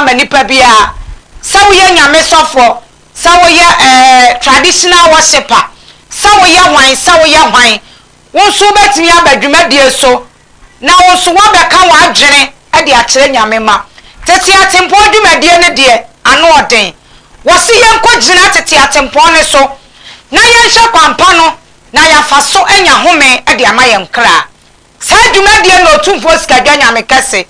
ama nipa biara. Sɛ woyɛ Nyame sɔfoɔ, sɛ woyɛ eh, traditional worshipper, sɛ woyɛ hwan, sɛ woyɛ hwan, wo nso wobɛtumi aba dwumadie so na wo nso woabɛka w'adwene de akyerɛ Nyame mma. Tete atempɔn dwumadie no deɛ, ano ɔden. Wɔse yɛnkɔ gyina tete atempɔn no so na yɛnhwɛ kwampa no na yɛafa so anya home de ama yɛn kra. Saa dwumadie no na Otumfoɔ Sikadwa Nyame Kɛse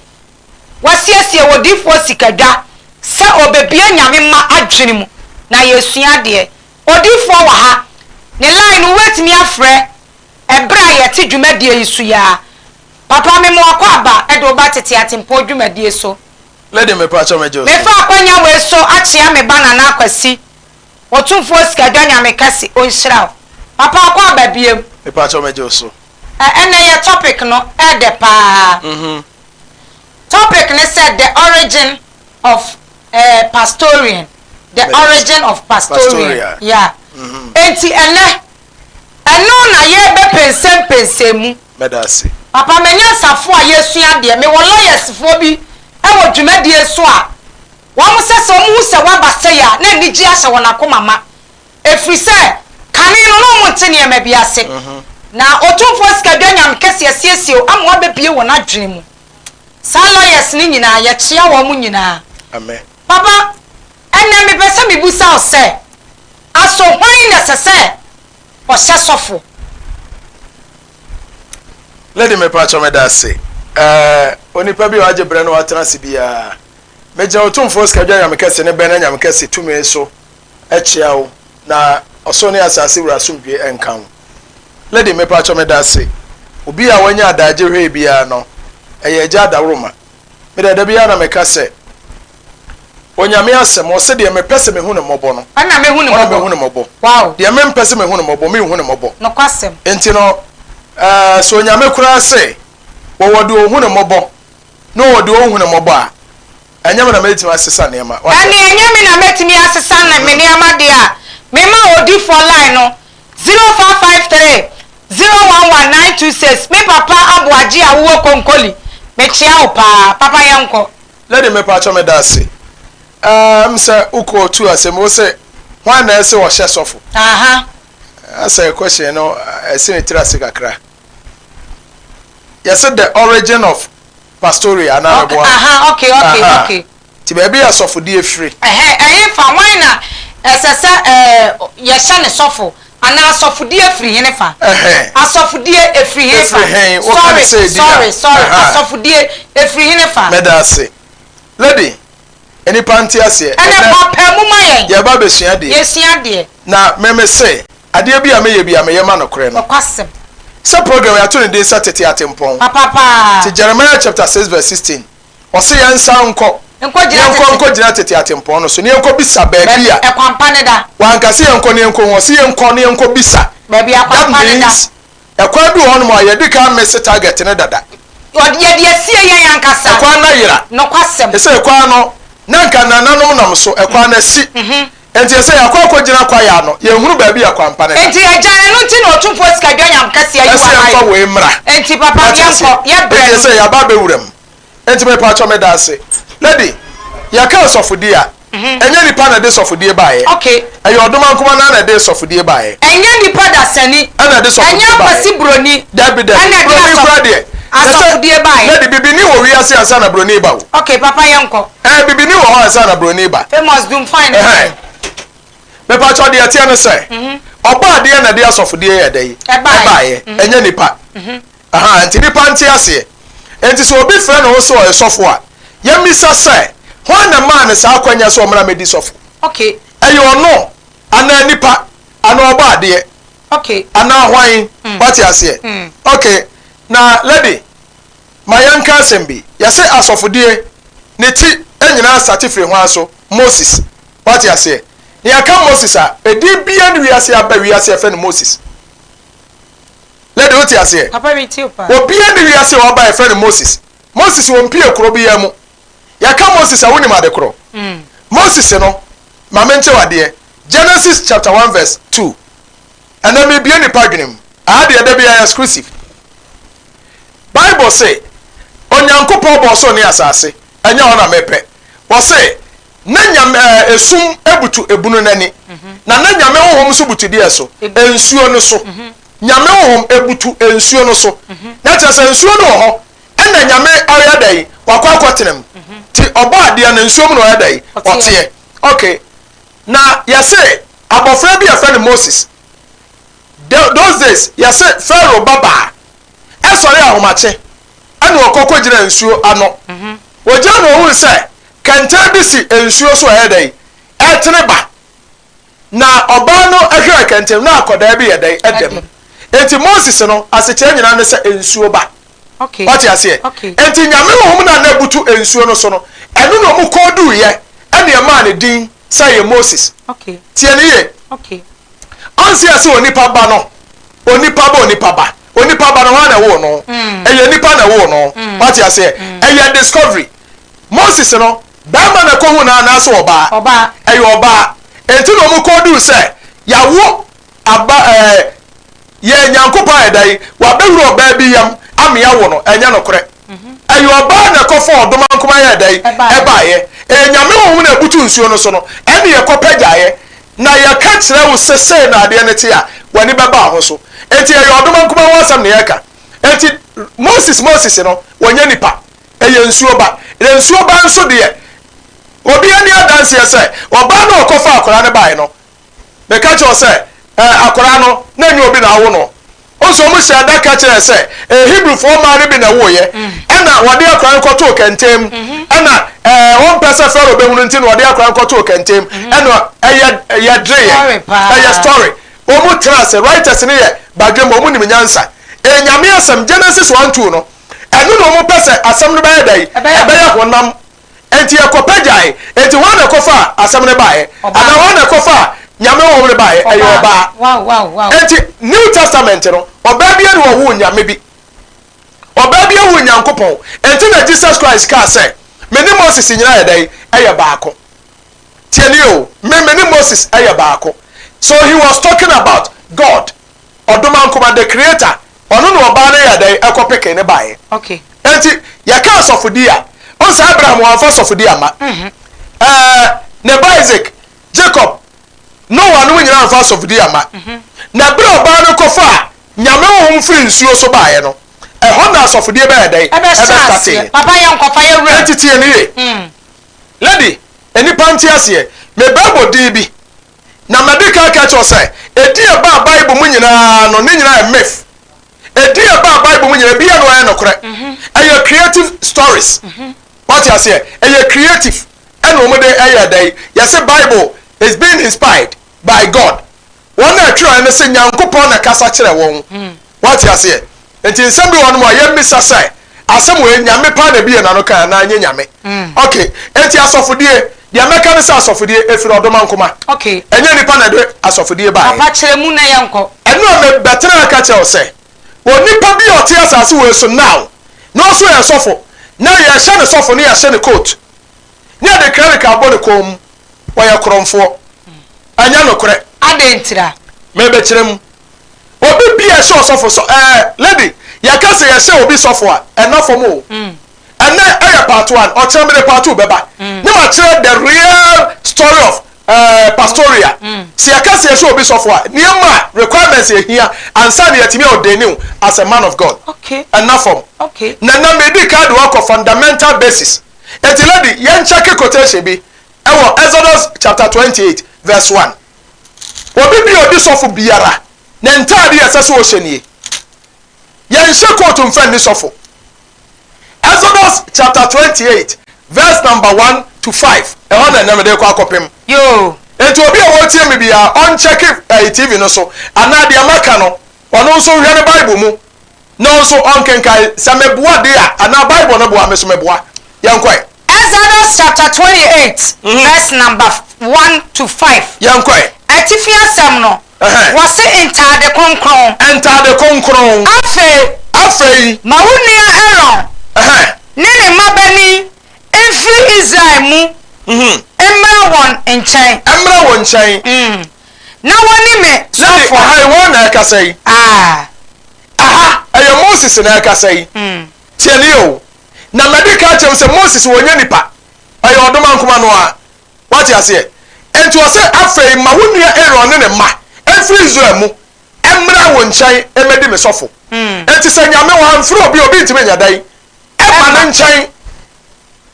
wasiesie Odiyifoɔ Sikadwa sɛ ɔbɛbue Nyame mma adwene mu na yɛasua adeɛ. Odiyifoɔ wɔ ha, ne line no wobɛtumi afrɛ ɛberɛ a yɛte dwumadie yi so yi ara. Papa me ma wakɔ aba de wo ba tete atempɔn dwumadie so. Lady mepakyɛw megye wo so. Mefa akwanya wei so akyea me ba Nana Akwasi, Otumfoɔ Sikadwa Nyame Kɛse ɔnhyira wo. Papa akɔ aba biom. Mepakyɛw megye wo so. Ɛ ɛnɛ yɛ topic no ɛɛdɛ paa. Topic ne sɛ the origin of eh, pastorian. The origin of pastorian. Yeah. Enti ɛnɛ, ɛno na yɛrebɛpɛnsɛmpɛnsɛn mu. Mɛda ase. Papa m'anyansafo a yɛresua adeɛ, mewɔ lawyers foɔ bi wɔ dwumadie so a, wɔn sɛ sɛ wɔn hu sɛ woaba sɛi a, na anigyeɛ ahyɛ wɔn akoma ma. Ɛfiri sɛ, kane no, na wɔnte nneɛma bi ase. Na Otumfoɔ Sikadwa Nyame Kɛseɛ asiesie wo ama woabɛbue wɔn adwene mu. Saa lawyers no nyinaa, yɛkyea wɔn nyinaa. Amen. Papa, ɛnnɛ mepɛ sɛ mebusa wo sɛ, aso hwan na ɛsɛ sɛ ɔhyɛ sɔfoɔ? Lady mepakyɛw meda ase. Ɛɛ onipa bi a wagye brɛ na watena ase biara, megyina Otumfoɔ Sikadwa Nyame Kɛse ne bɛn Anyame Kɛse tumi so kyea wo na ɔsoro ne asase wura asomdwie nka wo. Lady mepakyɛw meda ase. Obi a wanya adaagye hwee biara no, ɛyɛ agya adaworoma. Me deɛ da biara na meka sɛ, Onyame asɛm, ɔse deɛ mepɛ sɛ mehu no mmɔbɔ no, Ɔna mehu no ɔna mmɔbɔ. mehu no mmɔbɔ. Wow. Deɛ mempɛ sɛ mehu no mmɔbɔ, menhu no mmɔbɔ. Nokwasɛm. Nti no, ɛɛ, sɛ Onyame koraa se, wɔwɔ deɛ ɔhu no mmɔbɔ, na ɔwɔ deɛ ɔnhu no mmɔbɔ a, Ɛnyɛ me na mɛtumi asesa nneɛma. Wate Ɛnneɛ aseɛ? ɛnyɛ me na mɛtumi asesa me nneɛma deɛ a, mema odifoɔ line no, 0553 011 926, me papa Aboagye a wowɔ Konkoli, mekyea wo paa. Papa yɛnkɔ. Lady mepakyɛw meda ase. Ɛɛm sɛ wo kɔ tu asɛm wo se hwan na ɛse ɔhyɛ sɔfo? Aha. Asɛ question no ɛsi ne tiri ase kakra. Yɛse the origin of Pastoria anaa Ok meboa? aha ok ok Aha. ok. Nti baabi a asɔfodie firi. Ɛhɛ ɛhe fa hwan na ɛsɛ sɛ ɛɛ yɛhyɛ no sɔfo anaa asɔfodie firi hene fa? Ɛhɛ. Asɔfodie ɛfiri hene fa? Ɛfiri hen? Woka no Sorry sɛ ɛdi a. sorry sorry Aha. asɔfodie ɛfiri hene fa? Meda ase. Lady, nnipa nte aseɛ. Ɛnɛ Ɛnɛ paapae mu ma yɛn. yɛreba abɛsua adeɛ. Yɛsua adeɛ. Na me mese, Adeɛ bi a meyɛ bi a meyɛ ma nokorɛ no. Nokwasɛm. Sɛ program yi ato ne din sɛ Tete Atempɔn. Papa paa. Nti Jeremiah chapter 6 verse 16, ɔse yɛnsan nkɔ, Nkɔ gyina yɛnkɔ tete. nkɔ gyina tete atempɔn no so na yɛnkɔ bisa baabi a. Ɛkwan pa no da. Wanka sɛ yɛnkɔ na yɛnkɔ hu, ɔse yɛnkɔ na yɛnkɔ bisa. Baabi a kwan That pa no da. means ɛkwan bi wɔ hɔnom a yɛdi kan miss target no dada. Ɔde yɛde asie yɛn ankasa. Ɛkwan no ayera. Nokwasɛm. Ɛsɛ ɛkwan no, na nka nananom nam so, ɛkwan no asi. Enti ɛsɛ yɛakɔ akɔgyina kwaeɛ ano, yɛnhunu baabi a kwan pa no da. Enti Agya, ɛno nti na Otumfoɔ Sikadwa Nyam Kɛseɛ ayi wo Ɛsɛ ama yɛmfa yɛn. wei mmra. Enti papa, Wate yɛnkɔ, aseɛ? yɛbrɛ Enti no. ɛsɛ yɛaba abɛwura mu. Enti mepakyɛw meda ase. Lady, yɛka asɔfodie a, ɛnyɛ nipa na ɛde sɔfodie baeɛ. Okay. Ɛyɛ Ɔdomankoma no ara na ɛde sɔfodie baeɛ. Ɛnyɛ nipa dasani. Ɛna ɛde sɔfodie Ɛnyɛ baeɛ. Akwasi Broni. Dabi, dabi. Ɛna ɛde Broni asɔfo, koraa deɛ. Kyerɛ sɛ, asɔfodie baeɛ. Lady, bibini wɔ wiase ansa na broni ba o. Okay, papa yɛnkɔ. Ɛɛ bibini wɔ hɔ ansa na broni ba. Famous dum fine ne Ɛhɛn. Mepakyɛw deɛ ɛteɛ ne sɛ, ɔbɔ adeɛ na ɛde asɔfodie yɛ dɛn? Ɛbaeɛ. Ɛbaeɛ, ɛnyɛ nipa. Ahaa, nti nipa nte aseɛ. Nti sɛ obi frɛ ne ho sɛ ɔyɛ sɔfo a, yɛmmisa sɛ, hwan na ɛmaa no saa akwanya sɛ ɔmmra mmɛdi sɔfo? Okay. Ɛyɛ ɔno, anaa nipa, anaa ɔbɔ adeɛ, Okay. anaa hwan? Wate aseɛ? Okay, na lady, Ma yɛnka asɛm bi. Yɛse asɔfodie, ne ti nyinaa sate firi hwan so? Moses. Wate aseɛ? Na yɛka Moses a, edin biara nni wiase a aba wiase a yɛfrɛ no Moses. Lady, wote aseɛ? Papa, me tie wo paa. Obiara nni wiase a waba a yɛfrɛ no Moses. Moses wɔmpie kuro biara mu. Yɛka Moses a, wonim ade korɔ? Moses no, ma menkyɛ wo adeɛ. Genesis chapter 1 verse 2. Ɛnɛ mebue nipa adwene mu. Aha deɛ da biara exclusive. Bible se, Onyankopɔn bɔɔ soro ne asase, ɛnyɛ hɔ na mepɛ. Wɔse, na Nyame, ɛɛ, esum butu ebunu no ani, na na Nyame Honhom nso butu deɛ so? Nsuo no so. Nyame Honhom ebutu nsuo no so. Na kyerɛ sɛ nsuo no wɔ hɔ, ɛna Nyame ɔyɛ dɛn? Wakɔ akɔtena mu. Nti ɔbɔ adeɛ no, nsuo mu na ɔyɛ dɛn? Ɔteɛ. Ok. Na yɛse abɔfra bi a yɛfrɛ no Moses, those days, yɛse Pharaoh babaa ɛsɔre ahomakye, ɛna ɔkɔ kɔgyina nsuo ano. Ɔgyina na ɔhunu sɛ kɛntɛn bi si nsuo so a ɛyɛ dɛn? Ɛretene ba. Na ɔbaa no hwɛɛ kɛntɛn mu na akwadaa bi yɛ dɛn? Ɛda mu. Enti Moses no, asekyerɛ nyinaa ne sɛ nsuo ba. Wate aseɛ? Enti Nyame honhom no a na abutu nsuo no so no, ɛno na wɔn kɔn duiɛ ɛna ɛmaa ne din sɛ ɛyɛ Moses. Tie no yie. Ɔnse yɛse onipa ba no, onipa ba onipa ba, onipa ba no hwan na ɛwoo no? Ɛyɛ nipa na ɛwoo no. Wate aseɛ? Ɛyɛ discovery. Moses no, barima na ɛkɔhu no anaasɛ ɔbaa? Ɛyɛ ɔbaa. Enti na wɔn kɔn duu sɛ yɛawo aba ɛɛ yɛ Nyankopɔn ayɛ dɛn? Wabɛwura ɔbaa bi yam ama yɛawo no. Ɛnyɛ nokorɛ. Ɛyɛ ɔbaa na ɛkɔfaa ɔdomankoma yɛɛ dɛn? Ɛbaeɛ. Ɛyɛ Nyame honhom na ɛbutu nsuo no so no, ɛne yɛkɔpɛgyaeɛ. Na yɛka kyerɛ wo sɛ sei na adeɛ no te a, w'ani bɛba ho so. Enti ɛyɛ ɔdomankoma ho asɛm na yɛreka. Enti Moses Moses no, ɔnyɛ nipa. Ɛyɛ nsuo ba. Na nsuo ba nso deɛ, obiara nni adanseɛ sɛ ɔbaa no a ɔkɔfaa akwadaa no baeɛ no, Meka kyerɛ wo sɛ, ɛɛ, akwadaa no, na ɛnyɛ obi na awo no. Wo nso, wɔhyɛɛ da ka kyerɛɛ sɛ, ɛyɛ Hebrifoɔ mmaa no bi na ɛwoeɛ. Ɛnna wɔde akwadaa no kɔtoo kɛntɛn mu. Ɛnna, ɛɛ, wɔmpɛ sɛ Farao bɛhunu nti na wɔde akwadaa no kɔtoo kɛntɛn mu. Ɛnna ɛyɛ, yɛdwereeɛ. Ɛyɛ story. Wɔn tena ase, writers no yɛ badwemma, wɔn nim nyansa. Ɛyɛ Nyame asɛm, Genesis 1, 2 no, ɛno na wɔpɛ sɛ asɛm no bɛyɛ dɛn? Ɛbɛyɛ honam. Enti ɛkɔpagyae. Enti hwan na ɛkɔfaa asɛm no baeɛ? Anaa hwan na ɛkɔfaa Nyame honhom no baeɛ? Ɛyɛ ɔbaa. Enti New Testament no, ɔbaa biara ni ɔwoo Nyame bi. Ɔbaa bi woo Nyankopɔn. Enti na Jesus Christ kaa sɛ, Me ne Moses nyinaa yɛ dɛn? Ɛyɛ baako. Tie nie o, me me ne Moses yɛ baako. So he was talking about God. Ɔdomankoma, the creator, ɔno na ɔbaa no yɛɛ dɛn ɛkɔ pekee no baeɛ. Okay. Enti yɛka asɔfodie a, wohu sɛ Abraham wamfa asɔfodie amma. Ɛɛ, ne ba Isaac, Jacob, Noah nom nyinaa amfa asɔfodie amma. Na berɛ a ɔbaa no kɔfaa Nyame honhom firi nsuo so baeɛ no, ɛhɔ na asɔfodie bɛyɛ dɛn? Ɛbɛhyɛ aseɛ. Ɛbɛstateeɛ. Papa yɛnkɔfa yɛ wura. Enti tie no yie. Lady, nnipa nte aseɛ. Mebɛbɔ din bi. Na madi kan aka akyerɛ wo sɛ, edin a ɛbaa Bible mu nyinaa no, ne nyinaa yɛ myth. Edin a ɛbaa Bible mu nyinaa, ebiara na ɔyɛ nokorɛ. Ɛyɛ creative stories. Wate aseɛ? Ɛyɛ creative ɛna wɔn de ɛyɛ dɛ. Yɛse Bible is being inspired by God. Wɔn a ɛtwerɛɛ no se Nyankopɔn na kasa kyerɛ wɔn. Wate aseɛ? Nti nsɛm bi wɔ hɔnom a yɛmmisa sɛ, asɛm wei Nyame paa na ɛbue n'ano kae anaa ɛnyɛ Nyame? Ok, enti asɔfodie, deɛ mɛka ne sɛ asɔfodie ɛfiri ɔdomankoma. Ok. Ɛnyɛ nnipa na ɛde asɔfodie baeɛ. Papa kyerɛ mu na yɛnkɔ. Ɛno a mebɛtena ha ka kyerɛ wo sɛ, onipa bi a ɔte asase wei so now, na ɔso yɛ sɔfo, na yɛhyɛ no sɔfo na yɛhyɛ no coat, na yɛde clerical bɔ ne kɔn mu, ɔyɛ korɔmfoɔ. Ɛnyɛ nokorɛ. Adɛn ntira? Mebɛkyerɛ mu. Obi bia ɛhyɛ ɔsɔfo sɔ ɛɛ lady yɛka sɛ yɛhyɛ obi sɔfo a ɛna fam o ɛnɛ ɛyɛ part one ɔkyerɛ mede part two bɛba ne ma kyerɛ the real story of ɛɛ pastoria sɛ yɛka sɛ yɛhyɛ obi sɔfo a nneɛma a requirements yɛhia ansa na yɛtumi ordain wo as a man of God ɛna fam na na medi kan de wakɔ fundamental basis eti lady yɛn check quotation bi ɛwɔ Exodus chapter 28 verse 1. Obi bi a ɔdi sɔfo biara, ne ntaade a ɛsɛ sɛ ɔhyɛ nie. Yɛnhyɛ kootu mfa nni sɔfo. Exodus chapter 28 verse number 1 to 5. Ɛhɔ na ɛnɛ mede kɔ akɔpem. Yoo. Enti obi a ɔretie me biara, ɔnkyɛke ɛyi TV no so anaa deɛ maka no, ɔno nso nhwɛ ne Bible mu na ɔnso ɔnkenkan. Sɛ meboa de a, anaa Bible no boa me so meboa. Yɛnkɔ ɛ. Exodus chapter 28 verse number 1 to 5. Yɛnkɔ ɛ. Atifi asɛm no, wɔse ntaade kronkron. Ntaade kronkron. Afei. Afei. Ma wo nua Aaron ne ne mmabanin mfiri Israel mu mmra wɔn nkyɛn. Mmra wɔn nkyɛn. Na wɔne me Lady, sɔfoɔ. aha yi wɔn na ɛkasa yi. Ah. Aha, ɛyɛ Moses na ɛkasa yi. Tie nie o. Na madi kan akyerɛ wo sɛ Moses wɔnyɛ nipa. Ɔyɛ ɔdomankoma no ara. Woate aseɛ? Enti ɔse, Afei ma wo nua Aaron ne ne mma mfiri Israel mu mmra wo nkyɛn mmɛdi me sɔfo. Enti sɛ Nyame wamfrɛ obi a, obi ntumi nyɛ dɛn? Mma ne nkyɛn.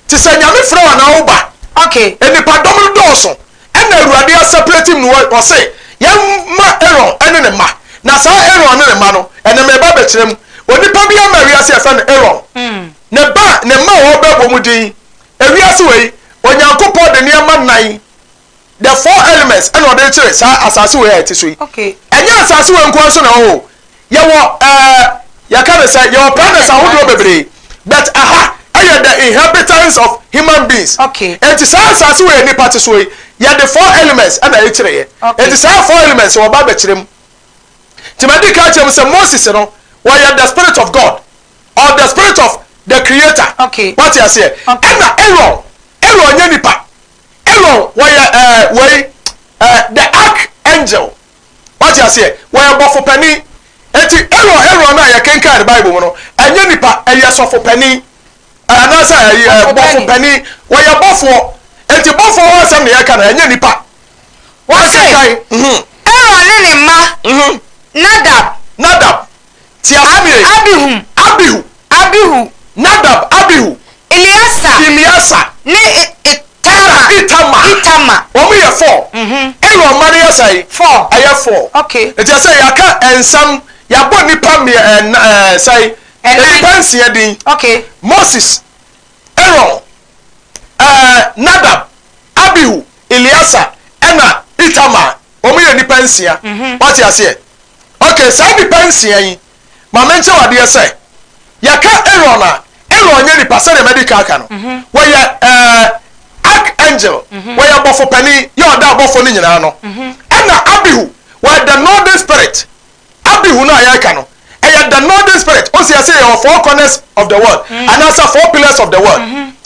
Te sɛ Nyame frɛ wo anaa wo ba. Okay. Nnipadɔm no dɔɔso, ɛna Awurade asɛprɛti mu no, ɔse, yɛmma Aaron ne ne mma. Na saa Aaron ne ne mma no, ɛnɛ mereba abɛkyerɛ mu. Onipa bi ama wiase a yɛfrɛ no Aaron. Ne ba, ne mma a wɔbɛbɔ mu din. Ewiase wei, Onyankopɔn de nneɛma nnan, the four elements, ɛna ɔde rekyere saa asase wei a yɛte so yi. Okay. Ɛnyɛ asase wei nko ara nso na ɛwɔ hɔ o. Yɛwɔ ɛɛ, yɛka no sɛ yɛwɔ planets ahodoɔ bebree, but aha ɛyɛ the inhabitants of human beings. Okay. Enti saa asase wei a nnipa te so yi, yɛde four elements ɛna ɛkyereeɛ. Okay. Enti saa four elements wɔba abɛkyerɛ mu. Nti madi kan akyerɛ mu sɛ Moses no, wɔyɛ the spirit of God. or the spirit of the creator. Okay. Wate aseɛ? Okay. Ɛna Aaron, Aaron nyɛ nipa. Aaron wɔyɛ ɛɛ eh, wei ɛɛ eh, the archangel. Wate aseɛ? Wɔyɛ bɔfo panin. Eti Aaron Aaron a yɛkenkan ne Bible mu no, ɛnyɛ nipa, ɛyɛ sɔfo panin. Anaasɛ ɛyɛ eh, bɔfo panin. Wɔyɛ bɔfoɔ. Eti bɔfoɔ ho asɛm na yɛka no, ɛnyɛ nipa. Wɔse mhm. Aaron ne ne mma mhm. Nadab. Nadab. Tie asɛm yei. Abihu. Abihu. Abihu. Nadab, Abihu. Eleasa. Eleasa. Ne Itamar. Ɛna Itamar. Itamar. Wɔn yɛ four. Aaron mma no yɛ sɛn? Four. Ɛyɛ four. Okay. Nti ɛsɛ yɛaka nsɛm, yɛabɔ nnipa mmiɛ ɛna ɛɛ sɛn? Ɛnan. Nnipa nsia din. Okay. Moses, Aaron, ɛɛ Nadab, Abihu, Eleasa, ɛna Itamar. Wɔn yɛ nnipa nsia. Wate aseɛ? Ok, saa nnipa nsia yi, ma menkyɛ wo adeɛ sɛ, yɛka Aaron a, Aaron nyɛ nipa sɛdeɛ madi kan aka no. Wɔyɛ eh, archangel, wɔyɛ bɔfo panin, yɛ ɔda abɔfoɔ no nyinaa ano. Ɛna Abihu, wɔyɛ the northern spirit. Abihu no a yɛreka no, ɛyɛ the northern spirit. Ɔsi ɛsɛ yɛwɔ four corners of the world, anaasɛ four pillars of the world.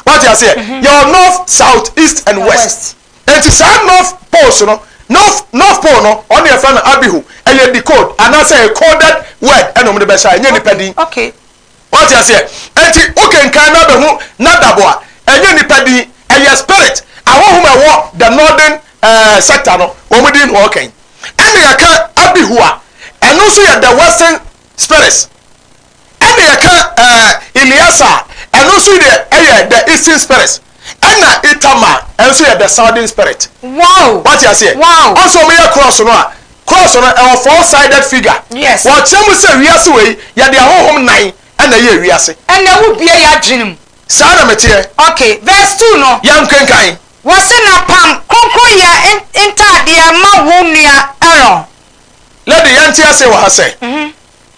Wate aseɛ? Yɛwɔ north, south, east and west. Enti saa North Poles no, North, North Pole no, ɔno na yɛfrɛ no Abihu. Ɛyɛ decode, anaasɛ ɛyɛ coded word ɛna wɔde bɛhyɛ a, ɛnyɛ nipa din. Okay. Wate aseɛ? Enti wokenkan na bɛhu Nadab a, ɛnyɛ nipa din, ɛyɛ spirit, ahonhom a ɛwɔ the northern eh, sector no, wɔn din na wɔka yi. Ɛna yɛka Abihu a, ɛno nso yɛ the western spirits. Ɛna yɛka ɛɛ Eleasa a, ɛno nso deɛ ɛyɛ the eastern spirit. Ɛna Itamar ɛnso yɛ the southern spirit. Wow! Wate aseɛ? Wow! Ɔnso wɔn yɛ cross no a, cross no ɛwɔ four sided figure. Yes. Wɔkyerɛ mu sɛ wiase wei yɛde ahonhom nan ɛna ɛyɛ wiase. Ɛna wo bue y'adwene mu. Saa na meteɛ. Okay, verse 2 no. Yɛnkenkan. Wɔse na pam kronkronyɛ ntaadeɛ ma wo nua Aaron. Lady, yɛnte aseɛ wɔ ha sɛ.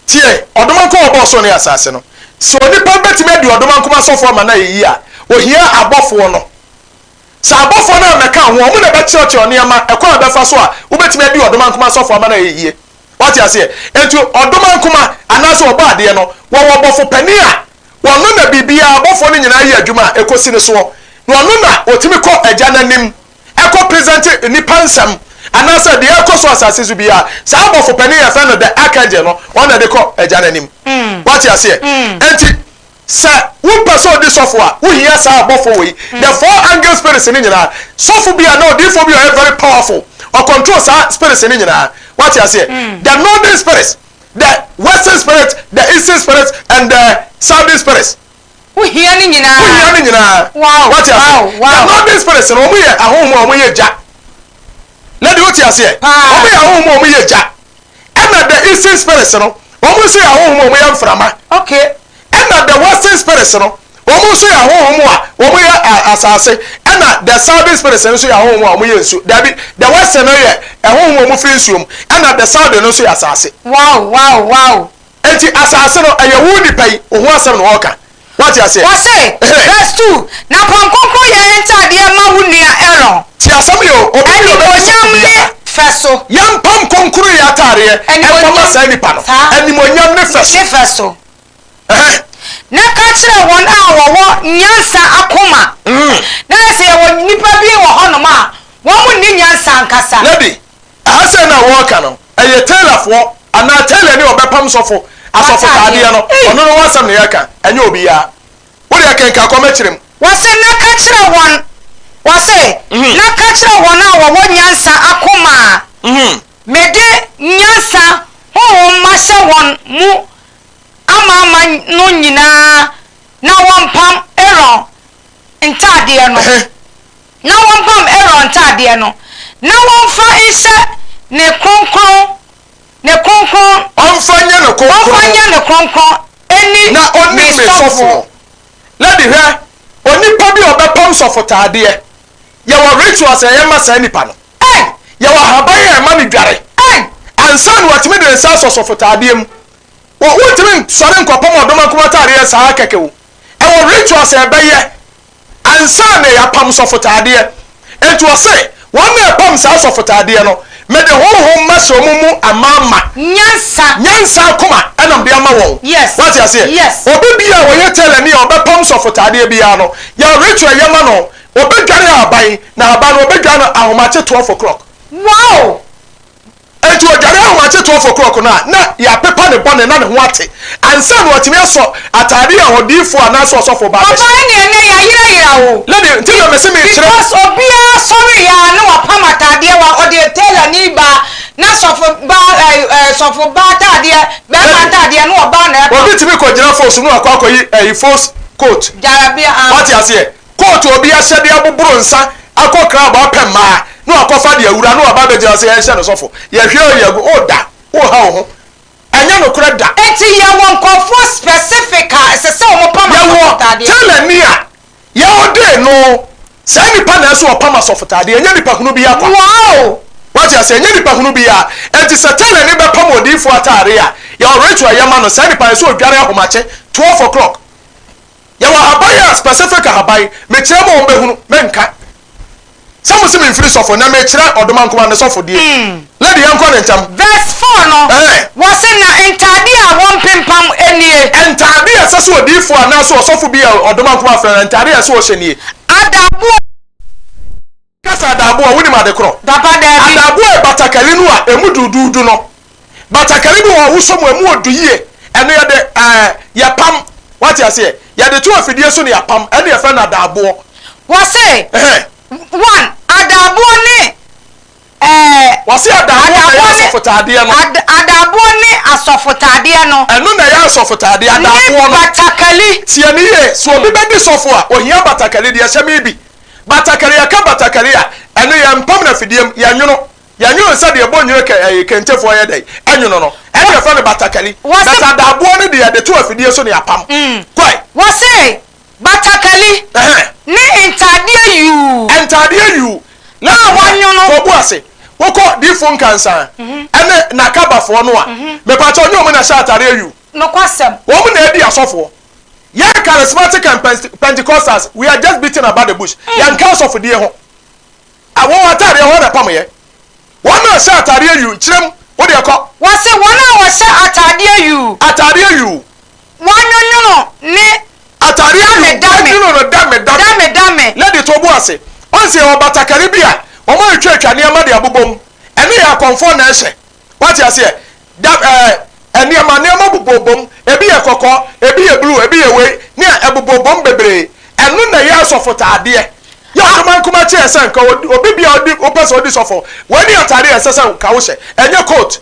Tie, Ɔdomankoma a ɔbɔɔ ɔsoro ne asase no. Sɛ onipa bɛtumi adi Ɔdomankoma asɔfoɔ ama no ayɛ yie a, ɔhia abɔfoɔ no. Sɛ abɔfoɔ no ammɛka ho a, wɔn na ɛbɛkyerɛkyerɛ nneɛma, ɛkwan a ɛbɛfa so a wobɛtumi adi Ɔdomankoma asɔfoɔ ama no ayɛ yie. Woate aseɛ? Enti Ɔdomankoma, anaasɛ Ɔbɔadeɛ no, wɔwɔ ɔbɔfo panin a ɔno na biribiara, abɔfoɔ no nyinaa yɛ adwuma a ɛkɔsi ne soɔ. Na ɔno na ɔtumi kɔ Agya no anim ɛkɔ present nnipa nsɛm anaasɛ deɛ ɛrekɔ so asase so biara, saa abɔfo panin a yɛfrɛ no the archangel no, ɔno na ɛde kɔ Agya no anim. Wate aseɛ? Enti sɛ wopɛ sɛ odi sɔfo a, wohia saa abɔfo wei, the four angel spirits no nyinaa. Sɔfo bi anaa odiyifoɔ bi a ɔyɛ very powerful, ɔcontrol saa spirits no nyinaa. Wate aseɛ? The northern spirits, the western spirits, the eastern spirits, and the southern spirits. Wohia ne nyinaa. Wohia ne nyinaa. Wow, Wate aseɛ? wow, wow. The northern spirits no, wɔn yɛ ahonhom a wɔn yɛ gya. Lady, wote aseɛ? Paa. Wɔn yɛ ahonhom a wɔn yɛ gya. Ɛna the eastern spirits no, wɔn nso yɛ ahonhom a wɔn yɛ mframa. Okay. Ɛna the western spirits no, wɔn nso yɛ ahonhom a wɔn yɛ asase. Ɛna the southern spirits no nso yɛ ahonhom a wɔn yɛ nsuo. Dabi, the western no yɛ ahonhom a wɔn firi nsuo mu. Ɛna the southern no nso yɛ asase. Wow, wow, wow. Enti asase no, ɛyɛ wo nipa yi, wo ho asɛm na wɔreka. Woate aseɛ? Wɔse, verse 2, Na pam kronkronyɛ ntadeɛ ma wo nua Aaron. Tie asɛm yi o, obi bi a ɔbɛdi sɔfo Animuonyam ne biara. fɛ so. Yɛmpam kronkronyɛ ataadeɛ mfa ma saa nipa no. Saa. Animuonyam ne fɛ so. Ne fɛ so. Ɛhɛn. Na ka kyerɛ wɔn a wɔwɔ nyansa akoma. Na sɛ yɛwɔ nnipa bi wɔ hɔnom a, wɔn nni nyansa ankasa. Lady, Ɛha sɛɛ na wɔreka no, ɛyɛ tailorfoɔ anaa tailorni a ɔbɛpam sɔfo asɔfotaadeɛ no, ɔno no ho asɛm na yɛreka, ɛnyɛ obiara. Wo deɛ kenkan kɔ mɛkyerɛ mu. Wɔse, Na ka kyerɛ wɔn. Ɔse, Na ka kyerɛ wɔn a wɔwɔ nyansa akoma a mede nyansa honhom mahyɛ wɔn mu amaama no nyinaa na wɔmpam Aaron ntaadeɛ no, na wɔmpam Aaron ntaadeɛ no, na wɔmfa nhyɛ ne kronkron, ne kronkron, Ɔmfa nyɛ no wɔmfa kronkron. nyɛ no kronkron ɛni Na ɔnni me me sɔfoɔ. sɔfoɔ. Lady hwɛ, onipa bi a ɔbɛpam sɔfotaadeɛ, yɛwɔ rituals a yɛyɛ ma saa nipa no. Ei! Yɛwɔ ahaban a ɛma no dware. Ei! Ansa na watumi de ne nsa asɔ sɔfotaadeɛ mu. Wo, wontumi nsɔre nkɔpam ɔdomankoma ataadeɛ saa kɛkɛ o. Ɛwɔ rituals a ɛbɛyɛ ansa na yɛapam sɔfotaadeɛ. Enti ɔse, wɔn a ɛpam saa sɔfotaadeɛ no, mede honhom mahyɛ wɔn mu amaama. Nyansa. Nyansa akoma na mede ama wɔn. Yes. Woate aseɛ? Yes. Obi biara a ɔyɛ tailorni a ɔbɛpam sɔfotaadeɛ biara no, yɛwɔ ritual a yɛma no. Ɔbɛdware ahaban, na ahaban no ɔbɛdware no ahomakye 12 o'clock. Wow! Enti ɔdware ahomakye 12 o'clock no a, na yɛapepa ne bɔne na ne ho ate ansa na watumi asɔ ataade a odiyifoɔ anaasɛ ɔsɔfoɔ ba Papa abɛhyɛ. ɛneɛ ɛnɛ yɛayerayera o. Lady, nti na mese mekyerɛ. Because obiara sɔreeɛ a na wapam ataadeɛ wa ɔde tailor ni ba na sɔfo ba ɛɛ ɛɛ sɔfo ba ataadeɛ bɛɛma Lady, ataadeɛ na ɔbaa na ɛpam. obi tumi kɔgyina fos mu akɔ akɔyi ɛyi fos coat. Gyarabea ah. Wate aseɛ? Coat a obi ahyɛ de aboboro nsa akɔ club apɛ mmaa na wakɔfa de awura na waba abɛgyina sɛ yɛnhyɛ no sɔfo. Yɛhwɛ o yɛagu o da. Woreha wo ho. Ɛnyɛ nokorɛ da. Enti yɛwɔ nkurɔfoɔ specific a ɛsɛ sɛ wɔpam Yɛwɔ asɔfotaadeɛ. tailor-ni a yɛ ordain no. Saa nipa na ɛsɛ ɔpam asɔfotaadeɛ, ɛnyɛ nipa hunu biara kwa. Wow! Wate aseɛ? Ɛnyɛ nipa hunu biara. Enti sɛ tailor-ni bɛpam odiyifoɔ ataadeɛ a, yɛwɔ ritual a yɛma no. Saa nipa no ɛsɛ ɔdware ahomakye, 12 o'clock. Yɛwɔ ahaban a specific ahaban mekyerɛ ma wɔn bɛhunu menka sɛ mo se memfiri sɔfo na mekyerɛ ɔdomankoma ne sɔfo die lady yɛnkɔ ne ntɛm. Verse 4 no, Ɛɛ. wɔse na ntaadeɛ a wɔmpempam nie. Ntaadeɛ a ɛsɛ sɛ odiyifoɔ anaasɛ ɔsɔfo bi a ɔdomankoma afrɛ no ntaadeɛ a ɛsɛ ɔhyɛ nie. Adaaboɔ. Ka sɛ adaaboɔ a, wonim ade korɔ? Papa, daabi. Adaaboɔ yɛ batakari no a ɛmu duuduudu no. Batakari bi wɔ hɔ a wosɔ mu a, ɛmu ɔdu yie. Ɛno yɛde ɛɛ yɛpam. Woate aseɛ? Yɛde to afidie so na yɛapam. Ɛno na yɛfrɛ no adaaboɔ. Wɔse, Ɛhɛn. one, adaaboɔ ne ɛɛ. Wɔse adaaboɔ na ɛyɛ Adaaboɔ ne, asɔfotaadeɛ no. ad, adaaboɔ ne asɔfotaadeɛ no. Ɛno na ɛyɛ asɔfotaadeɛ, Ne adaaboɔ no. batakari. Tie no yie, sɛ obi bɛdi sɔfo a, ohia batakari deɛ ɛhyɛ me bi. Batakari, yɛka batakari a, ɛno yɛmpam no afidie mu, yɛnwono. Yɛnwono no sɛdeɛ ɛbɔ nwene kɛ, ɛyi, kentefoɔ yɛ dɛn, ɛnwono no. Ɛno yɛfrɛ no batakari. Wɔse. But adaaboɔ no deɛ, yɛde to afidie so na yɛapam. Kɔe. Wɔse batakari Ɛhɛn. ne ntaadeɛ yuu. Ntaadeɛ yuu. Na A wɔanwono. Kɔ bu ase. Wokɔ Diifo Nkansa ɛne Nakabafoɔ no a, mepakyɛw nyɛ wɔn na ɛhyɛ ataadeɛ yuu. Nokwasɛm. Wɔn na ɛdi asɔfoɔ. Yɛn charismatic and Pentecostals, we are just beating about the bush. Yɛnka asɔfodie ho. A wɔn ataadeɛ hɔ na ɛpam yɛ. Wɔn a wɔhyɛ ataadeɛ yuu, kyerɛ mu, wo deɛ kɔ. Wɔse wɔn a wɔhyɛ ataadeɛ yuu. Ataadeɛ yuu. Wɔanwonwono ne Ataadeɛ dame yuu, dame. wɔadwene no dame dame. Dame dame. Lady to bo ase. Wɔn sɛ yɛwɔ batakari bi a wɔn atwatwa nneɛma de abobɔ mu. Ɛno yɛ akɔmfoɔ na ɛhyɛ. Wate aseɛ? Da ɛɛ nneɛma nneɛma bobɔbom. Ebi yɛ kɔkɔɔ, ebi yɛ blue, ebi yɛ wei, ne a ɛbobɔbom bebree. Ɛno na ɛyɛ asɔfotaadeɛ. Yɛ ɔdomankoma kyerɛ sɛ nka obi bia ɔdi wopɛ sɛ ɔdi sɔfo. Wei ne ataadeɛ a ɛsɛ sɛ nka wohyɛ, ɛnyɛ coat.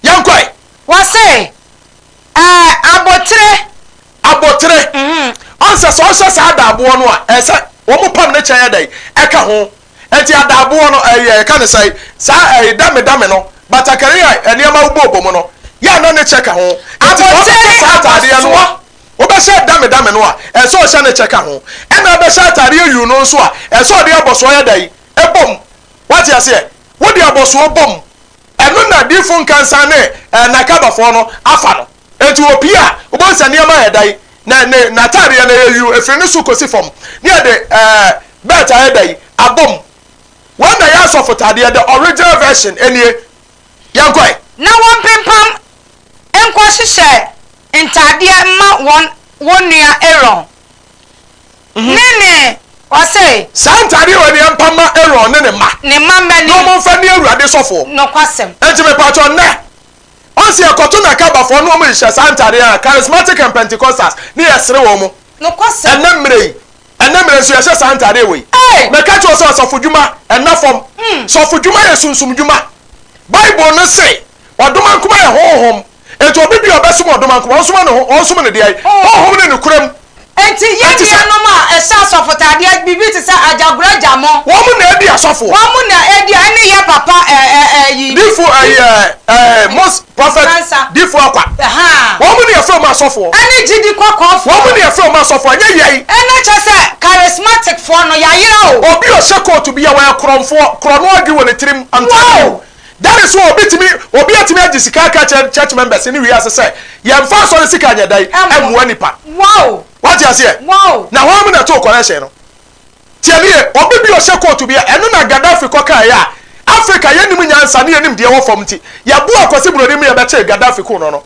Yɛnkɔ ɛ. Wɔse ɛɛ abotire. Abotire. Ɔnsɛ sɛ ɔhyɛ saa adaaboɔ no a, ɛsɛ wɔn pam ne kyɛ yɛ dɛn ɛka ho. Enti adaaboɔ no, ɛyɛ, yɛka no sɛn, saa ɛyi, dame-dame no, batakari a nneɛma bobɔ mu no, yɛ a na ne kyɛ ka ho. Enti sɛ wobɛhyɛ saa ataadeɛ no a, wobɛhyɛ dame-dame no a, ɛsɛ sɛ ɔhyɛ ne kyɛ ka ho. Ɛna wobɛhyɛ ataadeɛ yuu no nso a, ɛsɛ sɛ ɔde abɔsoɔ yɛ dɛn? Ɛbɔ mu. Woate aseɛ? Wode abɔsoɔ bɔ mu. Ɛno na Difo Nkansa ne ɛɛ Nakabafoɔ no afa no. Enti opue a, wobɛhu sɛ nneɛma ayɛ dɛn? Na ne n'ataadeɛ no ɛyɛ yuu, ɛfiri ne so kɔsi fam, ne yɛde ɛɛ bɛlt ayɛ dɛn? Abɔ mu. Wei na ɛyɛ asɔfotaadeɛ, the original version nie. Yɛnkɔ ɛ. Na wɔmpempam nkɔhyehyɛ ntaadeɛ mma wɔn wɔn nua Aaron ne ne, ɔse. Saa ntaadeɛ wei na yɛmpam mma Aaron ne ne mma. Ne mma mma Na wɔmfa nni Awurade sɔfoɔ. Nokwasɛm. Enti mepakyɛw nnɛ, Ɔse yɛkɔto Nakabafoɔ na wɔn nhyɛ saa ntaadeɛ a Charismatic and Pentecostals ne yɛsere wɔn Nokwasɛm. ɛnɛ mmerɛ yi. Ɛnnɛ mmerɛ nso yɛhyɛ saa ntaadeɛ wei. Mɛka kyerɛ wo sɛ asɔfodwuma ɛnna fam. Sɔfodwuma yɛ sunsumdwuma. Bible no se ɔdomankoma yɛ honhom. Enti obi bi a ɔbɛsom ɔdomankoma, ɔnsom ne ho, ɔnsom no deɛn? Honhom ne nokorɛ mu. Enti yɛn Enti sɛ. nuanom a ɛhyɛ asɔfotaadeɛ, biribi te sɛ Agyagoragya mo. Wɔn na edi asɔfoɔ. Wɔn na edi, ɛne yɛ papa ɛ ɛ ɛ yi. Difo ɛyi ɛ ɛ Mos Prophet Mensah. Difo Akwa. Ahaa. Wɔn na yɛfrɛ wɔn asɔfoɔ. Ɛne gyidi kɔkɔɔfoɔ. Wɔn na yɛfrɛ wɔn asɔfoɔ, ɛnyɛ yɛn. Ɛna kyerɛ sɛ charismatic foɔ no yayera o. Obi a ɔhyɛ coat bi a ɔyɛ korɔnfoɔ, korɔno adwene wɔ ne tirim, I'm telling you. Wow! That is why obi tumi, obi atumi agye sika aka akyerɛ church members ne wiase sɛ yɛmfa asɔre sika nyɛ dɛn? Ɛmmoa nipa. Wow! Wate aseɛ? Wow! Na hwan mu na ɛtoo correction no? Tie nie, obi bi a ɔhyɛ coat bi a, ɛno na Gaddafi kɔkaeɛ a, Africa yɛnnim nyansa ne yɛnnim deɛ ɛwɔ fam nti, yɛboaa Kwasi Broni ma yɛbɛkyee Gaddafi kuu no no.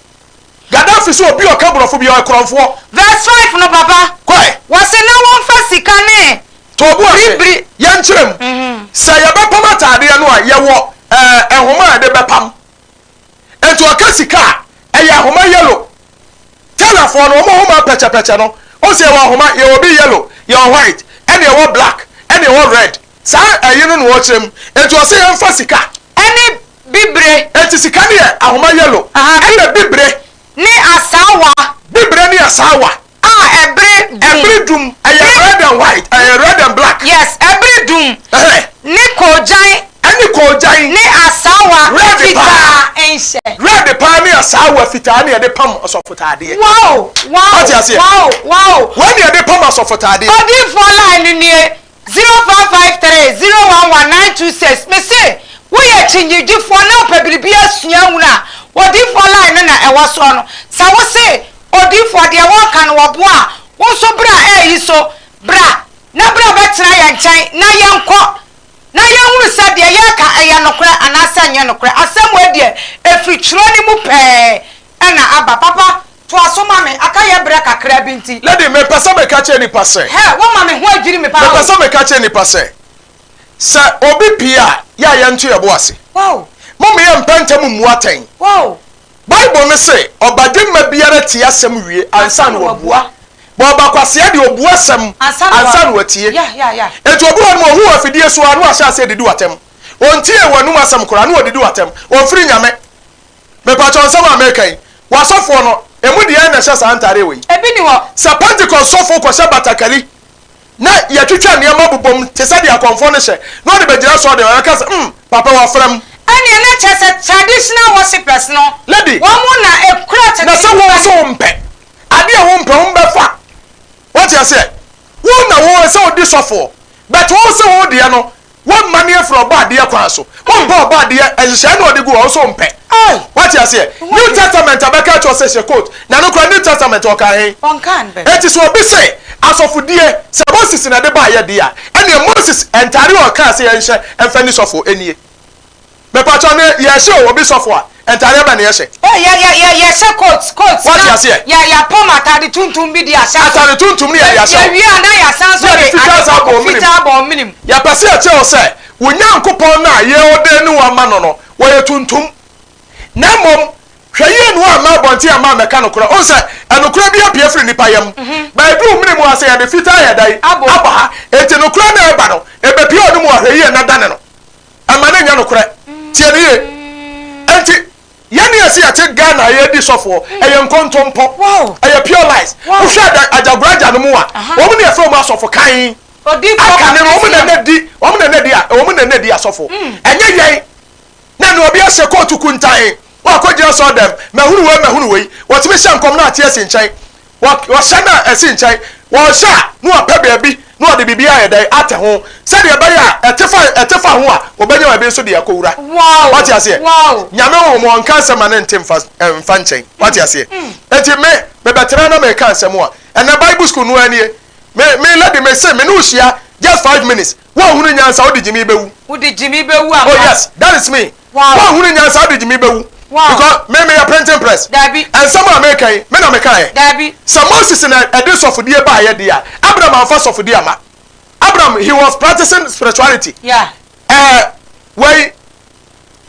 Gaddafi sɛ obi a ɔka borɔfo bi a ɔyɛ korɔnfoɔ. Verse 5 no papa, Kɔe. wɔse na wɔmfa sika ne To bo ase, biri. Yɛnkyerɛ mu. Sɛ yɛbɛpam ataadeɛ no a, yɛwɔ ɛɛ nhoma a yɛde bɛpam. Enti ɔka sika a, ɛyɛ ahoma yellow. Tailorfoɔ no, wɔn nhoma pɛkyɛpɛkyɛ no, wohu sɛ yɛwɔ ahoma, yɛwɔ bi yellow, yɛwɔ white, ɛna yɛwɔ black, ɛna yɛwɔ red. Saa ɛyi no na wɔkyerɛ mu. Enti ɔse yɛmfa sika. Ɛne bibire. Enti sika no yɛ ahoma yellow, ɛna bibire. Ne asaawa. Bibire ne asaawa. A ɛbere dum. Ɛbere dum, ɛyɛ red and white, ɛyɛ red and black. Yes, ɛbere dum. Ɛhɛn. Ne koogyan. Ɛne koogyan. Ne asaawa Red fitaa paa. nhyɛ. Red paa ne asaawa fitaa ne yɛde pam asɔfotaadeɛ. Wow! Wow! Wate aseɛ? Wow! Wow! Wei ne yɛde pam asɔfotaadeɛ. Odiyifoɔ line no nie, 0553 011 926 Mese woyɛ kyinnyegyefoɔ na wopɛ biribi asua ahunu a, odiyifoɔ line no na ɛwɔ soɔ no. Sɛ wose Odiyifoɔ, deɛ wɔreka no wɔboa a, wo nso bra ɛreyi so, bra, na bra bɛtena yɛn nkyɛn na yɛnkɔ, na yɛnhunu sɛ deɛ yɛreka ɛyɛ nokorɛ anaasɛ ɛnyɛ nokorɛ. Asɛm wei deɛ, ɛfiri twerɛ no mu pɛɛ na aba. Papa, toa so ma me, aka yɛ berɛ kakra bi nti. Lady, mepɛ sɛ meka kyerɛ nnipa sɛ. Hɛ, woama me ho adwiri me paa o. Mepɛ sɛ meka kyerɛ nnipa sɛ, sɛ obi pue a, yɛ a yɛnto yɛn bo ase. Wow. Momma yɛmpɛ ntɛm mmu atɛn. Wow. Bible no se, Ɔbadwemma biara tie asɛm wie ansa na wabua, but ɔbakwasea deɛ ɔbua asɛm ansa na watie. Enti obi wɔ hɔ nom a ɔhu wo afidie so ara na wahyɛ aseɛ didi wo atɛm. Ɔntiee w'anum asɛm koraa na ɔdidi wo atɛm. Ɔmfiri Nyame. Mepakyɛw nsɛm a mereka yi, w'asɔfoɔ no, emu deɛn na ɛhyɛ saa ntaadeɛ wei? Ebi ni hɔ. Sɛ Pentecost sɔfo kɔhyɛ batakari na yɛtwitwa nneɛma bobom te sɛ deɛ akɔmfoɔ no hyɛ, na ɔde bɛgyina asɔre dɛm a, yɛbɛka sɛ, Umm, papa, wafra mu. Ɛnneɛ na kyerɛ sɛ traditional worshippers no, Lady, wɔn na ɛkura tete na sɛ wo nnipa nso no. wompɛ, adeɛ a wompɛ, wombɛfa. Woate aseɛ? Wo na wo sɛ wodi sɔfoɔ, but wo se wo deɛ no, Woamane afiri Ɔbɔadeɛ kwan so. Wompɛ Ɔbɔadeɛ nhyehyɛe na ɔde gu hɔ, wo nso wompɛ. Woate aseɛ? New Testament abɛka akyerɛ wo sɛ hyɛ coat, na ɛno koraa New Testament ɔkaa he? Enti sɛ obi se asɔfodie, sɛ Moses na ɛde baeɛ deɛ a, ɛneɛ Moses ntadeɛ a ɔkaa sɛ yɛnhyɛ mfa nni sɔfoɔ nie. Mepakyɛw ne yɛhyɛ o obi sɔfo a ntaadeɛ bɛn na yɛhyɛ? Eh yɛ yɛ yɛ yɛhyɛ coat coat Wate na aseɛ? yɛ yɛapam ataade tuntum bi de ahyɛ so. Ataade tuntum ne yɛde ahyɛ Yɛ o. yɛwie a na yɛasan nso Ne yɛde de fitaa ade san abɔ kɔkɔ wo menem. fitaa abɔ wo menem. Yɛpɛ sɛ yɛkyerɛ wo sɛ wo Nyankopɔn no a yɛordaini wo ama no no wɔyɛ tuntum. Na mmom hwɛ yie na woamma abɔnten amma ammɛka nokorɛ. Wohu sɛ nokorɛ bi apue afiri nnipa yam. But ɛduru wo mene mu a sɛ yɛde fitaa yɛ dɛn? Abɔ. Abɔ ha. Enti nokorɛ no a ɛba no ɛbɛpue wo no mu a hwɛ yie na dane no. Ɛma no nyɛ nokorɛ. Tie no yie. Enti yɛn ne yɛse yɛte Ghana a yɛredi sɔfoɔ, ɛyɛ nkontompo. Ɛyɛ pure lies. Wohwɛ Agyagoragya no mu a, wɔn ne yɛfrɛ wɔn asɔfo kann. Akane no, wɔn na na di, wɔn na na di, wɔn na na di asɔfo. Ɛnyɛ yɛn. Na nea obi ahyɛ kootu kuntann, wakɔgyina asɔre dɛm, mahunu wei, mahunu wei. Wɔtumi hyɛ nkɔm na ate asi nkyɛn. Wɔ, wɔhyɛ no a ɛsi nkyɛn. Wɔhyɛ a, na wɔapɛ baabi na wɔde biribi ayɛ dɛn? Atɛ ho. Sɛdeɛ ɛbɛyɛ a ɛte fa, ɛte fa ho a, wɔbɛnya baabi nso de akɔwura. Wow! Wate aseɛ? Wow! Nyame honhom, ɔnka asɛm ma no nte mfa, mfa nkyɛn. Wate aseɛ? Enti me, mebɛtena na meka asɛm a, ɛnnɛ Bible school no ara nie. Me, me lady, mese, me ne wo hyia just 5 minutes, woanhunu nyansa, wode gyimi bɛwu. Wode gyimi bɛwu ampa. Oh yes, that is me. Wow. Woanhunu nyansa, wode gyimi bɛwu. Wow. Because me meyɛ printing press. Dabi. Nsɛm a meka yi, me na mekaeɛ. Dabi. Sɛ Moses na ɛde sɔfodie baeɛ deɛ a, Abraham amfa sɔfodie amma. Abraham, he was practicing spirituality. Yeah. Wei,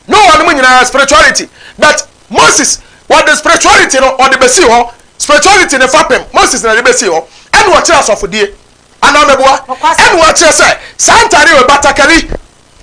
Noah no mu nyinaa spirituality. But Moses, wɔde spirituality no, ɔde bɛsii hɔ. Spirituality ne fapem, Moses na ɛde bɛsii hɔ. Ɛna ɔkyerɛ asɔfodie. Anaa meboa? Nokwasɛm. Ɛna wakyerɛ sɛ saa ntaadeɛ wei, batakari,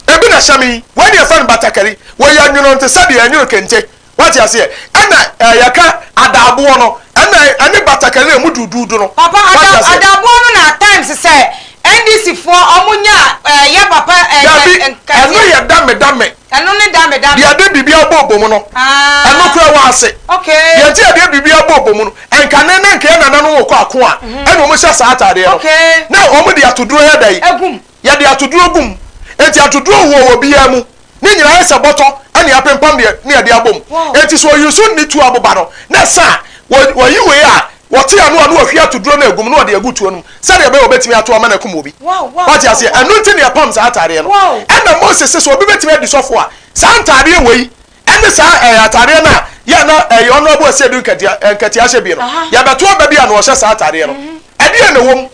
ebi na ɛhyɛ me yi, wei na yɛfrɛ no batakari. Wɔyɛ nwono te sɛ deɛ yɛnwono kente. Wate aseɛ? Ɛna ɛɛ yɛka adaaboɔ no, ɛna ɛne batakari no emu duuduudu no. Papa, Wate ada, aseɛ? adaaboɔ no na at times sɛ NDC foɔ ɔmo nya ɛɛ yɛ papa ɛɛ Dabi, nkateɛ. ɛno yɛ dame dame. Ɛno ne dame dame. Deɛ yɛde biribi abɔ bɔ mu no, Ah. ɛno koraa wɔ ase. Okay. Deɛ nti yɛde biribi abɔ bɔ mu no, ɛnkane na nka yɛn nananom rekɔ ako a, ɛna wɔn hyɛ saa ataadeɛ no. Okay. Na wɔn de atoduro yɛ dɛn? Egum. Yɛde atoduro gum. Enti atoduro wɔ wɔ biara mu. Ne nyinaa ayɛ sɛ bɔtɔ ɛna yɛapempam deɛ ne yɛde abom. Wow. Enti sɛ wɔyi so ne tuo aboba no, na ɛsa a, wɔ wɔyi wei a, wɔte ano a na wɔhwie atoduro no agu mu na wɔde agu tuo no mu sɛdeɛ ɛbɛyɛ wɔbɛtumi ato ama no akum obi. Wow, wow, Wate wow, aseɛ? wow. Ɛno nti na yɛpam saa ataadeɛ no. Wow. Ɛna Mose se sɛ obi bɛtumi adi sɔfo a, saa ntaadeɛ wei ɛne saa ɛɛ ataadeɛ no a yɛ na ɛyɛ Honourable Asiedu Nketia Nketia hyɛ bi no, Aha. yɛbɛto aba bi a na ɔhyɛ saa ataadeɛ no. Ɛdeɛn na ɛwɔ mu?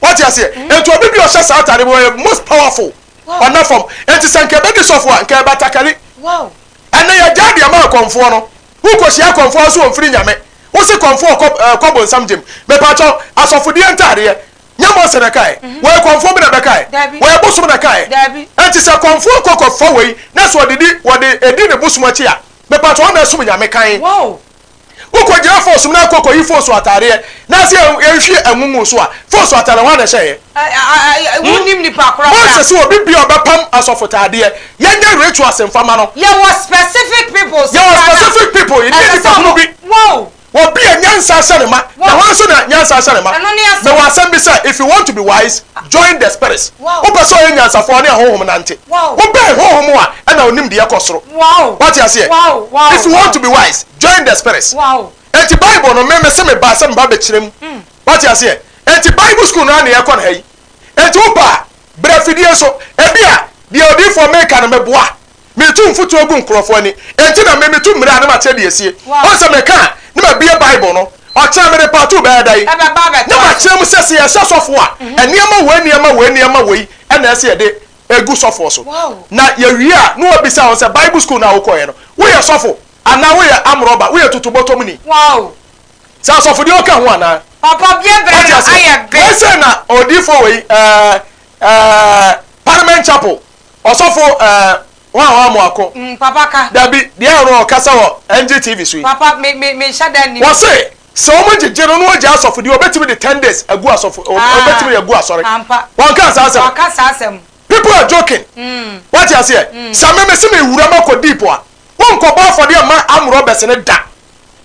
Wate aseɛ? Enti obi bi a ɔhyɛ saa ataadeɛ no, ɔyɛ most powerful. Wow. Ɔnna fam. Enti sɛ nka ɛbɛdi sɔfo a, nka ɛbatakari. Wow. Ɛnɛ yɛgyaa deɛ ma akɔmfoɔ no. Wokɔhyia akɔmfoɔ nso wɔmfiri Nyame. Wose kɔmfoɔ kɔ ɛɛ kɔ bonsam gyem. Mepakyɛw, asɔfodeɛ ntaadeɛ, nyɛ Mose na ɛkaeɛ. Wɔyɛ kɔmfoɔ bi na ɛbɛkaeɛ. Dabi. Wɔyɛ bosom na ɛkaeɛ. Dabi. Enti sɛ kɔmfoɔ kɔ kɔfa wei na sɛ ɔde di wɔde ɛdi ne bosom akyi a, mepakyɛw ɔno na ɛsom Nyame kann. Wow. Wokɔgyina fɔɔso mu na akɔ kɔyi fɔɔso ataadeɛ na sɛ yɛnhwie ɛnwo ngu so a, fɔɔso ataadeɛ hwan na ɛhyɛeɛ? Wonnim nipa korɔ Mose koraa. se obi bia ɔbɛpam asɔfotaadeɛ, yɛnyɛ rituals mfa ma no. Yɛwɔ specific people Yɛwɔ koraa na specific people, yɛnyɛ ɛsɛ nipa sɛ hunu ɔmo bi. Wow! Obi a nyansa ahyɛ ne ma, na Wow! hwan nso na nyansa ahyɛ ne ma? Ɛno ne asɛm. Mewɔ asɛm bi sɛ, if you want to be wise, join the spirits. Wow! Wopɛ sɛ ɔyɛ nyansafoɔ a, ɔne ahonhom nante. Wow! Wobɛn honhom a, ɛna onim deɛ ɛkɔ soro. Wow! Wate aseɛ? Wow! Wow! If you want Wow! to be wise, join the spirits. Wow! Enti Bible no, me mese mebaa sɛ meba bɛkyerɛ mu. Wate aseɛ? Enti Bible school no ara na yɛkɔ no ha yi. Enti wopɛ a, bra afidie so. Ebia deɛ odiyifoɔ meka no meboa. Metu mfuturo gu nkurɔfoɔ ani. Enti na me metu mmira na makyerɛ deɛ asie. Wow! Ɔn sɛ meka a, na mabue Bible no. Ɔkyena mede part two bɛyɛ dɛn? Ɛbɛba Na abɛtoa so. makyerɛ mu sɛ sɛ yɛhyɛ sɔfoɔ a, nneɛma wei, nneɛma wei, nneɛma wei na ɛsɛ yɛde gu sɔfoɔ so. Wow! Na yɛwie a, na wabisa wɔn sɛ, Bible school no a wokɔeɛ no, woyɛ sɔfo anaa woyɛ amrɔba, woyɛ tutubɔtɔmni? Wow! Sɛ asɔfodeɛ ɔka ho anaa? Papa bie berɛ Wate no aseɛ? ayɛ be. Wei sei na odiyifoɔ wei, ɛɛ, ɛɛ, Parliament Chapel, ɔsɔfo, ɛɛ, hwan hwan Amoako. Mm, papa ka. Dabi, deɛ ɔno ɔkasa wɔ NGTV so yi. Papa, me, me, me nhyɛ da nnim. Wɔse, sɛ wɔn gyegye no na wɔgyae asɔfodie, wɔbɛtumi de ten days agu asɔfo, Ah, wɔbɛtumi de agu asɔre. ampa. Wɔnkaa saa asɛm. Wɔaka saa asɛm. People are joking. Wate aseɛ? Sɛ me mese mewura makɔ deep a, wonkɔbɔ afɔdeɛ mma armed robbers no da.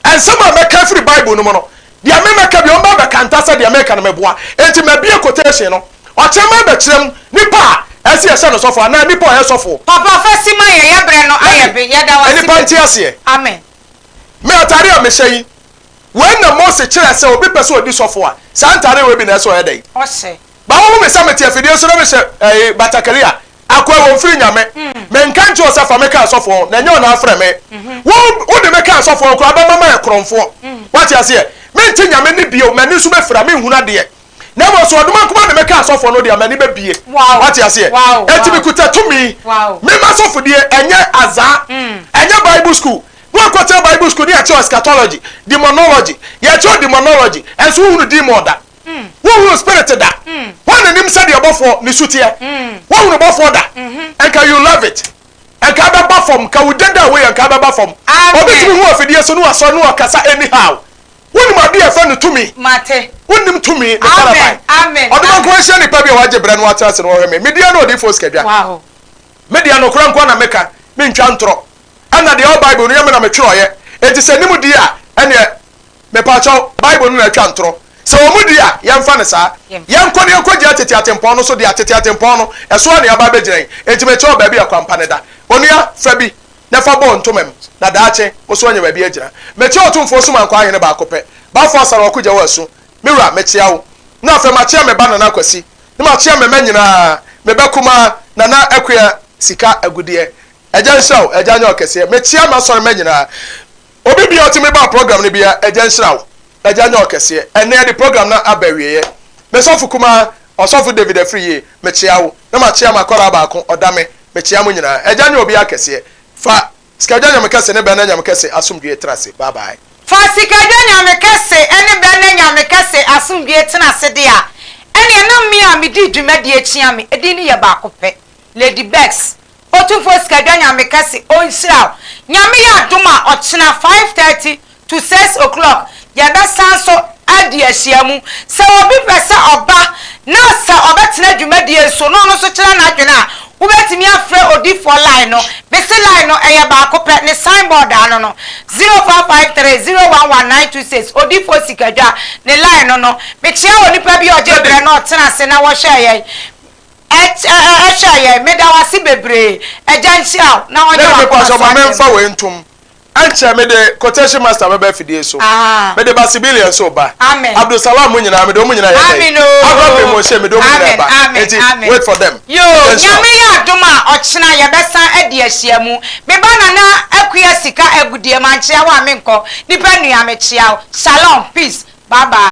Nsɛm a mɛka afiri Bible no mu no, deɛ me mɛka biara, wɔbɛba abɛkanta sɛ deɛ meka no meboa. Enti mabue quotation no. Ɔkyerɛ ma bɛkyerɛ mu, nipa a ɛsɛ yɛhyɛ no sɔfo anaa nipa a ɔyɛ sɔfo. Papa fa si ma yɛn, yɛ berɛ no ayɛ Lady, be, yɛda wo ase nnipa nte bebree. aseɛ. Amen. Me atare a mehyɛ yi, wei na Mose kyerɛɛ sɛ obi pɛ sɛ ɔdi sɔfo a, saa ntare wei bi na ɛsɛ ɔyɛ dɛn? Ɔhyɛ. Ba wohu me sɛ mete afidie so na mehyɛ ɛyi batakari a, akoa wɔmfiri Nyame. Menka nkyerɛ wo sɛ fa me ka asɔfoɔ ho, na ɛnyɛ wo na afrɛ me. Wo, wode me ka asɔfoɔ ho koraa, wobɛma mayɛ korɔmfoɔ. Woate aseɛ? Mente Nyame nne bio, m'ani nso bɛfira, menhunu adeɛ. Na mmom sɛ ɔdomankoma de me ka asɔfoɔ no deɛ, m'ani bɛbue. Woate aseɛ? Enti mekuta tumi. Me m'asɔfodie, ɛnyɛ azaa, ɛnyɛ Bible school. Na wakɔtena Bible school ne yɛakyerɛ wo eschatology, demonology. Yɛkyerɛ wo demonology, nso wohunu demon da. Wohunu spirit da. Hwan na nim sɛdeɛ bɔfoɔ ne su teɛ? Woahunu bɔfoɔ da? Nka you love it. Nka abɛba fam. Nka wo dada a woyɛ nka abɛba fam. Obi tumi hu afidie so ne wasɔre ne wakasa anyhow. Wonim adeɛ a yɛfrɛ no tumi? Mate. Wonim tumi ne karaban? Amen. Ɔdoma nko nhyira nipa bi a wagye berɛ na watena ase na ɔhwɛ me. Me deɛ ne odiyifoɔ Sikadwa. Wow. Me deɛ nokorɛ nko ara na meka, mentwa ntorɔ. Ɛna deɛ ɛwɔ Bible no nyɛ me na metwerɛeɛ. Enti sɛ nim di a, ɛneɛ Mepakyɛw, Bible no na atwa ntorɔ. Sɛ wɔn di a, yɛmfa no saa. Yɛnkɔ na yɛnkɔgyina tete atempɔn no so deɛ tete atempɔn no, ɛso ara na yɛaba abɛgyina yi. Enti mekyerɛ wo baabi a kwampa no da. Onua, fa bi, na fa bɔ wo ntoma mu, na daakye, wo nso woanya baabi agyina. Mekyea Otumfoɔ Sumankwaa Hene baako pɛ, Bafo Asare Ɔko Gyawo Asu. Me wura, mekyea wo. Na afei makyea me ba Nana Kwasi, na makyea me mma nyinaa, me ba kumaa, Nana Akua Sika Agudeɛ. Agya nhyira wo, Agya nyɛ wo kɛseɛ. Mekyea m'asɔremma nyinaa. Obi biaa ɔtumi baa program no biaa Agya nhyira wo, Agya nyɛ wo kɛseɛ. Ɛnnɛ yɛde program no aba awieɛ. Me sɔfo kumaa, Ɔsɔfo David Afriyie, mekyea wo, na makyea m'akwadaa baako, Ɔdame, mekyea mo nyinaa. Agya nyɛ obiara kɛseɛ. Fa Sikadwa Nyame kɛse ne Bɛnɛ Nyame kɛse asomdwie tena ase. Bye bye. Fa Sikadwa Nyame kɛse ne Bɛnɛ Nyame kɛse asomdwie tena ase de a, Ɛneɛ na me a medi dwumadie kyea me edin no yɛ baako pɛ, Lady Becks. Otumfoɔ Sikadwa Nyame kɛse ɔnhyira wo. Nyame yɛ adom a ɔkyena 5:30 to 6 o'clock yɛbɛsan so adi ahyiamu. Sɛ obi pɛ sɛ ɔba na sɛ ɔbɛtena dwumadie so na ɔno nso kyerɛ n'adwene a, wobɛtumi afrɛ odifoɔ line no. Mese line no ɛyɛ baako pɛ, ne sign board ano no, 0553 011 926, Odifoɔ Sikadwa ne line no no. Mekyea onipa bi a ɔgyee berɛ na ɔtena ase na wɔhwɛɛ yɛn. Ɛhwɛ yɛn. Meda wo ase bebree. Agya nhyira wo na ɔnyɛ Lady w'akoma mepakyɛw so ma adeɛ memfa ma. wei ntom. Ɛnkyɛ mede quotation master bɛba afidie so. Ah. Mede Basibilian nso reba. Amen. Abdulsalam mo nyinaa mede wɔn nyinaa yɛ dɛn? Amen oo. Abraham Moshe mede wɔn nyinaa Amen, ba. amen, Enti amen. wait for them. Yoo, Agya nhyira wo. Nyame yɛ adom a ɔkyena yɛbɛsan adi ahyiamu. Me ba Nana Akua Sika Agudie mankyea wo a menkɔ. Nipa nua mekyea wo. Shalom, peace, bye bye.